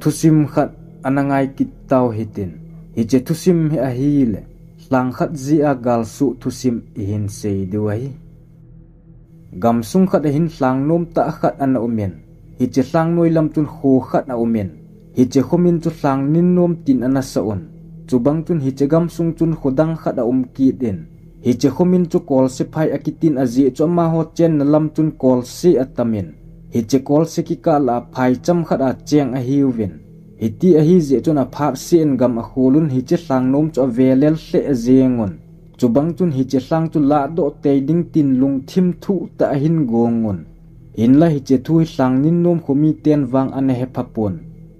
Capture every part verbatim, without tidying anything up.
Thusim khat ana ngai kit tau hitin, hiche thusim hi ahile, lhang khat jeh a galsuh thusim ihin sei diu ahi. Gamsung khat ahin lhang nom tah khat ana umin, hiche lhang noi lam chun kho khat aumin, hiche khomin chu Lhangninnom tin ana sah un. Chubang chun hiche gamsung chun kho dang khat aum kit in, hiche khomin chu Kolse phai akitin ajeh chu amaho chenna lam chun Kolse atamin, hiche Kolse kikah lah a phaicham khat a cheng ahiuvin. Hiti ahi jeh chun aphat seh in gam akhol un hiche lhang nom chu avelel lheh jeng un. Chubang chun hiche lhang chu lahdoh tei ding tin lungthim thuh tah ahin gong un. Hinla hiche thu hi Lhangninnom khomiten vang ana hepha pon.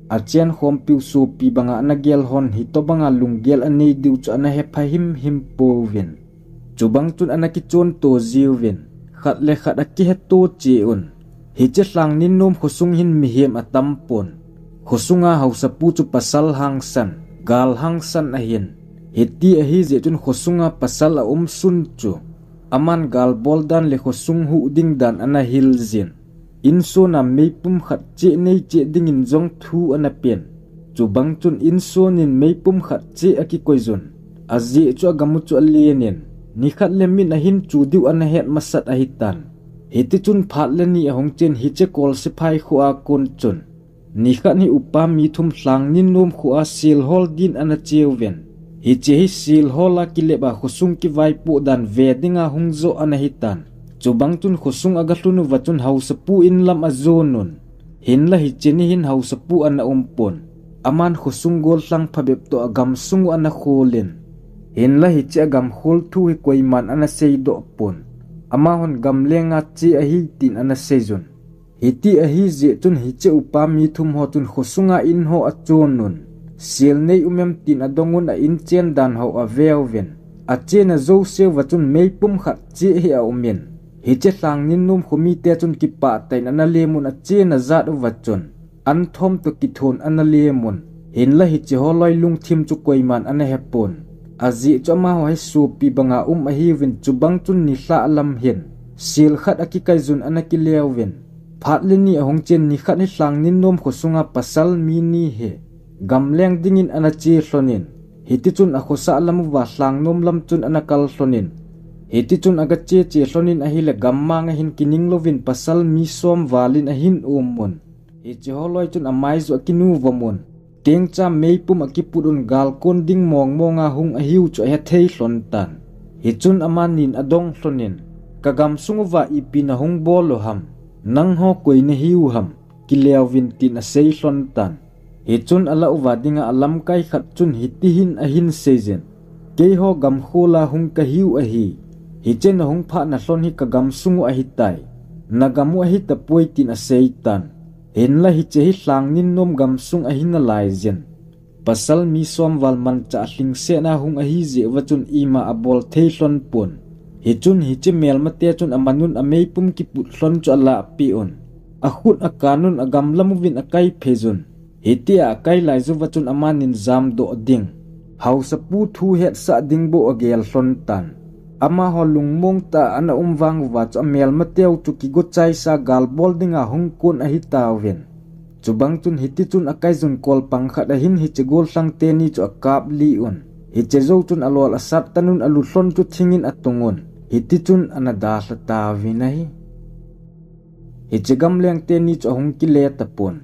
Achen khompiu sopi banga ana gel hon hitobanga lunggel anei diu chu ana hepha himhim pouvin. Chubang chun ana kichon to jiuvin, khat le khat akihe to cheh un. Hiche Lhangninnom khosung hin mihem atam pon. Khosunga haosapu chu pasal hangsan, gal hangsan ahin. Hiti ahi jeh chun khosunga pasal aum sun chu, aman gal bol dan le khosung huh ding dan ana hil jin. Insung a meipum khat cheh nei cheh dingin jong thu ana pen. Chubang chun insung in meipum khat cheh akikoi jun. Ajeh chu agam u chu alen in, nikhat le min ahin chu diu ana het masat ahitan. Hiti chun phat le ni ahung chen hiche Kolse phai kho a kon chun, nikhat hi upa mi thum Lhangninnom kho a sel hol din ana cheuvin. Hiche hi sel hol a kilep a khosung kivaipoh dan ve dinga hung joh ana hitan. Chubang chun khosung aga lhun uva chun haosapu in lam ajon un. Hinla hiche ni hin haosapu ana um pon. Aman khosung gollhang phabep toh a gamsung u ana kholin. Hinla hiche agam khol thu hi koiman ana seidoh pon. Amahon gamlenga che ahi tin ana seijun. Hiti ahi jeh chun hiche upa mi thum ho chun khosunga in ho achon un. Sel nei um em tin adong un a in chen dan ho aveuvin. Achena jouse uva chun meipum khat cheh hi aumin. Hiche Lhangninnom khomite chun kipah tah in ana lem un achena jat uva chun. An thom toh kithon ana lem un. Hinla hiche holoi lungthim chu koiman ana hepon. Ajeh chu amaho hi sopi banga um ahiuvin chubang chun nilhah lam hin. Sel khat akikai jun ana kileuvin. Phat le ni ahung chen nikhat hi Lhangninnom khosunga pasal mi ni hi. Gamleng dingin ana che lhonin. Hiti chun akhosah lam uva Lhangnom lam chun ana kal lhonin. Hiti chun aga che che lhonin ahile gammang a hin kining louvin pasal mi som valin ahin um un. Hiche holoi chun amai joh akinu vom un. Tengcha meipum akiput un gal kon ding mong monga hung ahiu chu ahethei lhon tan. Hichun amanin adong lhonin. Ka gamsung uva ipi nahung bol u ham. Nangho koi nahiu ham. Kileuvin tin asei lhon tan. Hichun alah uva dinga alamkai khat chun hiti hin ahin seijin. Keiho gam khola hung kahiu ahi. Hiche nahung phah na lhon hi ka gamsung u ahitai. Nagam u ahitapoi tin asei tan. Hinla hiche hi Lhangninnom gamsung ahi nalaijin. Pasal mi som val manchah lhingsetna hung ahi jeh uva chun ima abol thei lhon pon. Hichun hiche melmate chun aman un ameipum kiput lhon chu alahpeh un. Akhut akan un agamlam uvin akai phei jun. Hitia akai lai jou uva chun amanin jamdoh ding. Haosapu thu hetsah ding bou agel lhon tan. Amaho lungmong tah a ana um vang uva chu amelmateu chu kigo chaisa gal bol dinga hung kon ahitauvin. Chubang chun hiti chun akai jun kolpang khat ahin hiche gollhang teni chu akap li un. Hiche jou chun alol asat tan un alu lhon chu thingin atung un. Hiti chun ana dalha tauvin ahi. Hiche gamleng teni chu ahung kile tapon.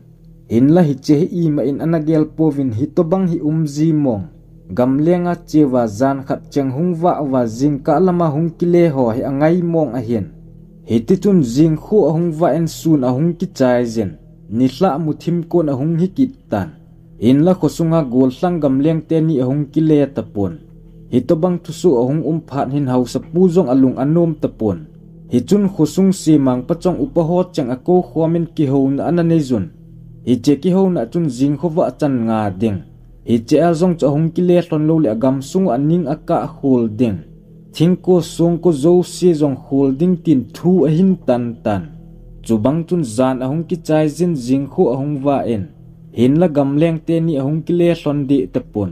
Hinla hiche hi ima in ana gel pouvin hitobang hi um ji mong. Gamlenga cheuva jan khat cheng hung vah uva jingkah lama hung kile ho hi angai mong ahin. Hiti chun jingkho ahung vah in sun ahung kichai jin. Nilhah muthim kon ahung hi kit tan. Hinla khosunga gollhang gamleng teni ahung kile tapon. Hitobang thusoh ahung um phat hin haosapu jong alung anom tapon. Hichun khosung semang pachong upa ho cheng akou khomin kihouna ana nei jun. Hiche kihouna chun jingkho vah chan nga ding. Hiche a jong chu ahung kile lhon lou le agamsung u aning akah khol ding. Thingko songko jouse jong khol ding tin thu ahin tan tan. Chubang chun jan ahung kichai jin jingkho ahung vah in. Hinla gamleng teni ahung kile lhon deh tapon.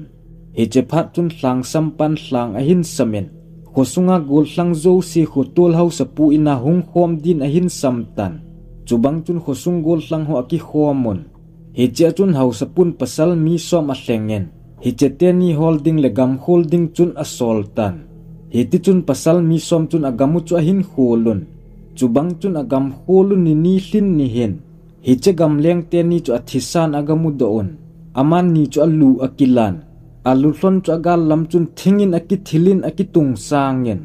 Hiche phat chun lhang sampan lhang ahin samin. Khosunga gollhang jouse khotol haosapu ina hung khom din ahin sam tan. Chubang chun khosung gollhang ho akikhom un. Hiche a chun haosapun pasal mi som alhengin, hiche teni hol ding le gam khol ding chun asol tan. Hiti chun pasal mi som chun agam u chu ahin khol un. Chubang chun agam khol u ni ni lhin ni hin, hiche gamleng teni chu athisan aga mudoh un. Aman ni chu alu akilan. Alu lhon chu agal lam chun thingin akithilin akitung sangin,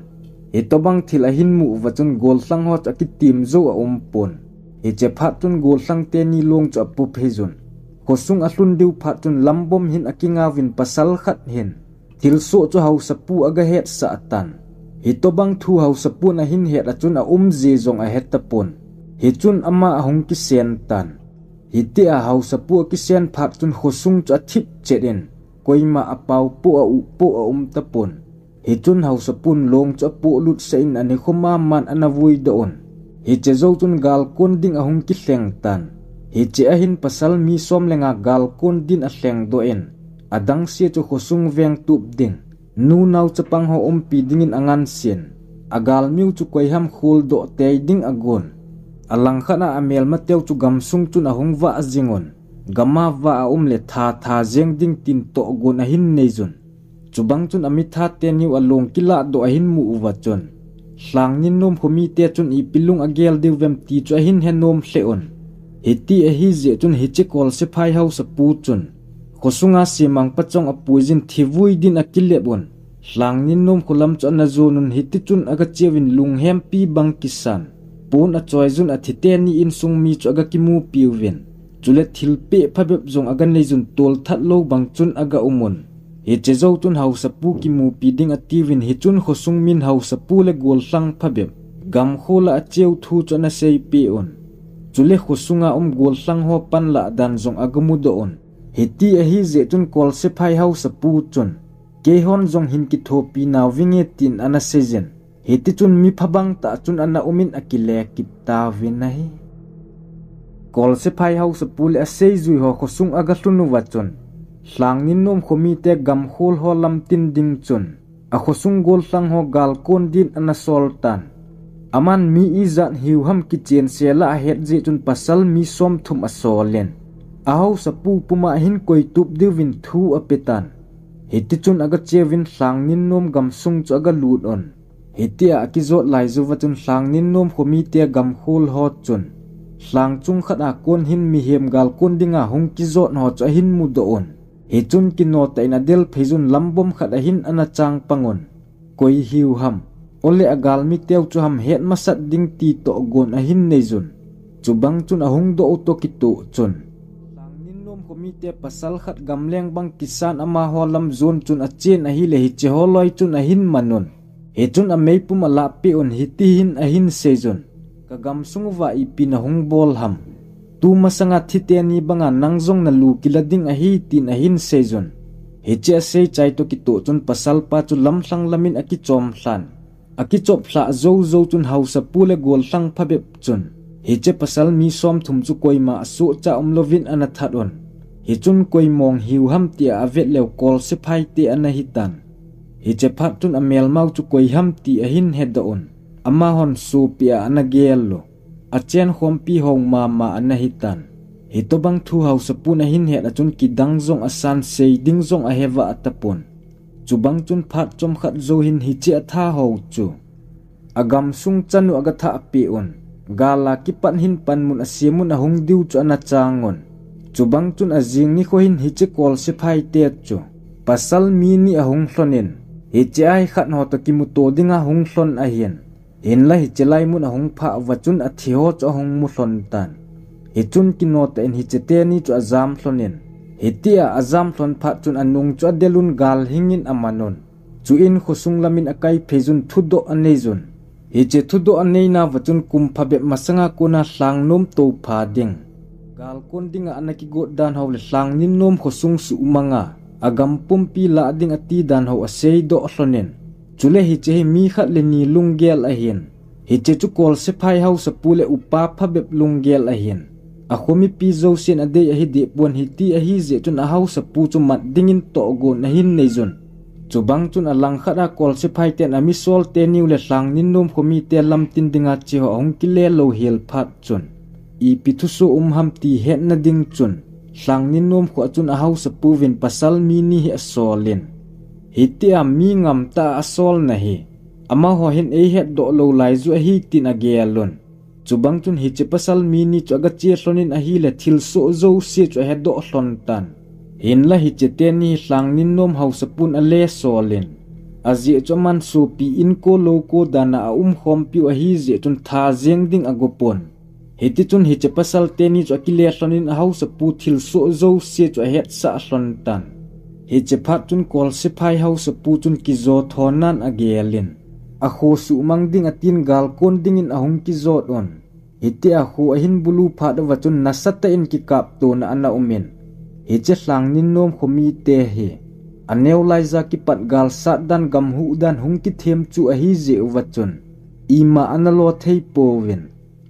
hitobang thil ahin mu uva chun gollhang ho chu akitim jou aum pon. Hiche phat chun gollhang teni long chu apup hijun. Khosung alhun diu phat chun lambom hin akingauvin pasal khat hin thilsoh chu haosapu aga hetsah tan. Hitobang thu haosapun ahin het a chun aumje jong ahetapon. Hichun ama ahung kisen tan. Hitia haosapu akisen phat chun khosung chu athip chet in, koima apao poh a uh poh aum tapon. Hichun haosapun long chu apoh lut sah in anikho maman ana vuidoh un. Hiche jou chun galkon ding ahung kilheng tan. Hiche ahin pasal mi som le nga galkon din alhengdoh in, adangse chu khosung vengtup ding, nunao chapang ho umpi dingin angansen. Agalmiu chu koiham kholdoh tei ding agon. Alangkhat a amelmateu chu gamsung chun ahung vah jing un. Gama vah a um le tha tha jeng ding tin tohgon ahin neijun. Chubang chun amithat teniu along kilahdoh ahin mu uva chun, Lhangninnom khomite chun ipi lung agel diuvem ti chu ahin henom lheh un. Hiti ahijeh chun hiche kolsephai haosapu chun khosunga simang pachong apuijin thivui din akilep un. Lhangninnom kholam chu ana jon un, hiti chun aga cheuvin lunghempi bang kisan, pon achoijun, athi teni insung mi chu aga kimupiuvin. Chule thilpeh phabep jong aga neijun, tolthat lou bang chun aga um un. Hiche jou chun haosapu kimupi ding atiuvin, hichun khosung min haosapu le gollhang phabep gamkhola acheu thu chu ana seipeh un. Chule khosunga um gollhang ho panlah dan jong aga mudoh un. Hiti ahijeh chun kolsephai haosapu chun, keihon jong hin kithopi nauvinge tin ana seijin. Hiti chun mi phabang tah chun ana umin akile kit tauvin ahi. Kolsephai haosapu le aseijui ho khosung aga lhun uva chun, Lhangninnom khomite gamkhol ho lamtin ding chun, akhosung gollhang ho galkon din ana sol tan. Aman mi ijat hiu ham kichensel a ahet jeh chun pasal mi somthum asolin, ahaosapu puma ahin koitup diuvin thu apetan. Hiti chun aga cheuvin Lhangninnom gamsung chu aga lut un. Hitia akijot lai jouva chun Lhangninnom khomite gamkhol ho chun, lhang chung khat a kon hin mihem galkon dinga hung kijot ho chu ahin mudoh un. Hichun kinotah in adel pheijun, lambom khat ahin ana chang pang un. Koi hiu ham, ole agalmiteu chu ham het masat ding ti tohgon ahin neijun. Chubang chun ahung doh u toh kitoh chun, Lhangninnom khomite pasal khat gamleng bang kisan amaho lam jon chun achen ahile hiche holoi chun ahin man un. Hichun ameipum alahpeh un, hiti hin ahin seijun, Kagamsung uva ipi nahung bol ham? Tumasanga thi teni banga nang jong nalu kila ding ahi, tin ahin seijun. Hiche asei chai toh kitoh chun pasalpa chu lamlhang lamin akichom lhan. Akichop lhah joujou chun haosapu le gollhang phabep chun, hiche pasal mi somthum chu koima asohcha umlouvin ana that un. Hichun koi mong hiu ham tia avet leu kolsephaite ana hitan. Hiche phat chun amelmau chu koi ham ti ahin hedoh un. Amahon sopi a ana gel u. Achenkhompi hou mama ana hitan. Hitobang thu haosapun ahin het a chun kidang jong asan, sei ding jong ahevah tapon. Chubang chun phat chomkhat jou hin hiche atha ho chu agamsung chanu aga thahpeh un. Gala kipat hin panmun asemun ahung diu chu ana chang un. Chubang chun ajing nikho hin hiche kolsephaite chu pasal mi ni ahung lhonin, hiche a hi khat ho toh kimuto dinga hung lhon ahin. Hinla hiche laimun ahung phah uva chun athi ho chu ahung mulhon tan. Hichun kinotah in hiche teni chu ajam lhonin, hitia ajam lhon phat chun anung chu adelun gal hingin amanun. Chuin khosung lamin akaipheijun, thudoh aneijun. Hiche thudoh aneinauva chun kum phabep masanga kona lhangnom toupha ding, galkon dinga ana kigot dan ho le Lhangninnom khosung suhmanga agam pumpi lah ding ati dan ho aseidoh lhonin. Chule hiche hi mi khat le ni lunggel ahin. Hiche chu kolsephai haosapu le upa phabep lunggel ahin. Akhomipi jousen adei ahi dehpon, hiti ahijeh chun ahaosapu chu mat dingin tohgon ahin neijun. Chubang chun alangkhat a kolsephaiten amisol teniu le Lhangninnom khomite lamtin dinga cheho ahung kile louhel phat chun, ipi thusoh um ham ti hetna ding chun Lhangninnom kho a chun ahaosapu vin pasal mi ni hi asolin, hitia mi ngamtah a asolna hi amaho hin eihetdoh lou lai ju ahi tin agelun. Chubang chun hiche pasal mi ni chu aga che lhonin ahile thilsoh jouse chu ahedoh lhon tan. Hinla hiche teni hi Lhangninnom haosapun alesolin, ajeh chu aman sopi inko louko dan a aumkhompiu ahijeh chun tha jeng ding agopon. Hitichun hiche pasal teni chu akile lhonin ahaosapu thilsoh jouse chu ahetsah lhon tan. Hiche phat chun Kolsephai haosapu chun kijo thonan agelin, akho suhmang ding atin galkon dingin ahung kijot un. Hitia kho ahin bulu phat uva chun nasatah in kikaptona ana umin, hiche Lhangninnom kho mite hi aneo laija kipat galsat dan gamhuh dan hung kithem chu ahijeh uva chun ima ana lo thei pouvin,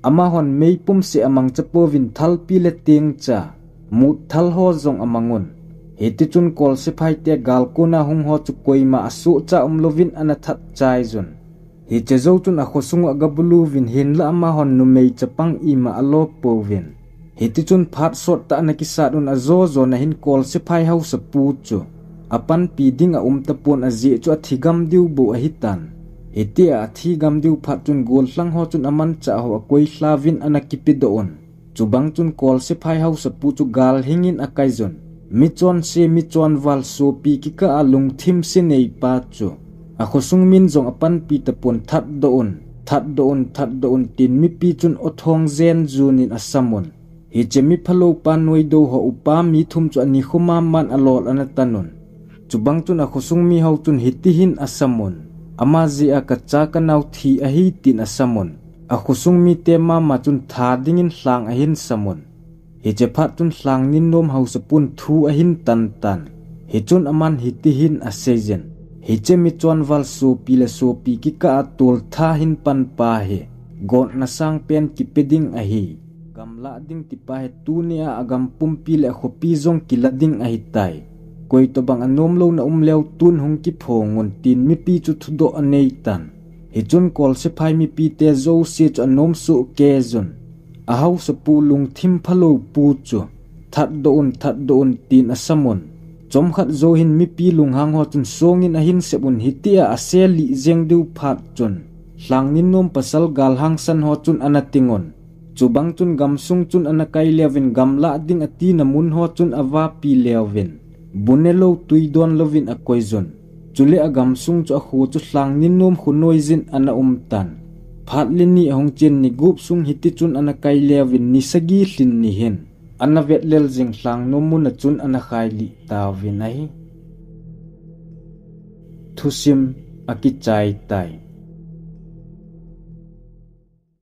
amahon meipum seh amangcha pouvin thalpi le tengcha, mutthal ho jong amangun. Hitichun Kolsephaite galkona hung ho chu koima asohcha umlouvin ana that chaijun. Hiche jou chun akhosung u aga buluvin hinla amahon numei chapang ima alo pouvin. Hitichun phat sottah ana kisat un ajo jona hin Kolsephai haosapu chu apanpi ding aumtapon ajeh chu athigam diu bou ahitan. Hitia athigam diu phat chun gollhang ho chun amanchah ho akoilhauvin ana kipedoh un. Chubang chun Kolsephai haosapu chu gal hingin akaijun. Michonse michonval sopi kikah a lungthim se neipa chu akhosung min jong apanpi tapon thatdoh un, thatdoh un, thatdoh un tin mipi chun othong jen junin asamun. Hiche miphalou pa noidou ho upa mi thum chu anikho maman alol ana tanun. Chubang chun akhosung mihao chun hitihin asamun. Ama jeh a kacha kanao thi ahi tin asamun. Akhosung mite mama chun tha dingin lhang ahin samun. Hiche phat chun Lhangninnom haosapun thu ahin tantan. Hichun aman hitihin aseijin. Hiche michonval sopi le sopi kikah a toltha hin panpa hi gotna sangpen kipe ding ahi. Gamlah ding tipa hi tunia agam pumpi le akhopi jong kila ding ahitai. Koitobang anomlouna umleu tun hung kiphongun tin mipi chu thudoh aneitan. Hichun Kolsephai mipite jouse chu anomsoh keijun. Ahaosapu lungthim phalou pu chu thatdoh un, thatdoh un tin asamun. Chomkhat jou hin mipi lunghang ho chun songin ahin sepun hitia aselih jeng diu phat chun Lhangninnom pasal galhangsan ho chun ana tingun. Chubang chun gamsung chun ana kaileuvin gamlah ding atina mun ho chun avapi leuvin, bu nelou tui donlouvin akoijun. Chule agamsung chu akho chu Lhangninnom kho noijin ana umtan. Phat le ni ahung chen ni gup sung hitichun ana kaileuvin ni sagi lhin nihin ana vetlel jing Lhangnom muna chun ana khailih tauvin ahi. Thusim akichaitai.